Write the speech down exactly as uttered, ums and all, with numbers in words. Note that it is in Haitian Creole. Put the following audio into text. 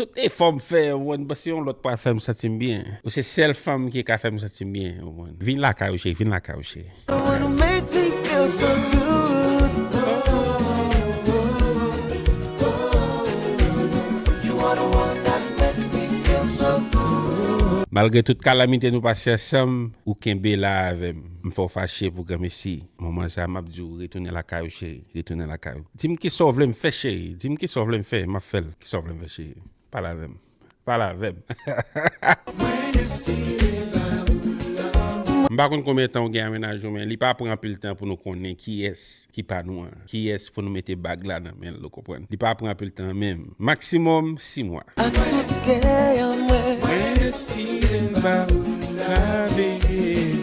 Tout efò m fè, ou konprann, paske yon lòt pral fè m santi m byen. Ou se sèl fanm ki ka fè m santi m byen, ou konprann. Vin lakay ou, cheri, vin lakay ou, cheri. The one who makes me feel so good. You are the one that makes me feel so good. Malgre tout kalamite nou pase ansanm, ou kenbe la avè m. M fè w fache pou granmesi. Moman sa, m ap di w, retounen lakay ou, cheri. Retounen lakay ou. Di m kisa w vle m fè, cheri. Di m kisa w vle m fè, m ap fè l. Kisa w vle m fè, cheri? Pale avè m. Pale avè m. M pa konn konbyen tan w gen a mennaj ou, men li pa pran anpil tan pou nou konnen kiyès ki pa nou an. Kiyès pou nou mete bag la nan men l, ou konprann? Li pa pran anpil tan menm. Maksimòm sis mwa. Ak tout kè an mwen. Mwen deside m ba ou la, baby.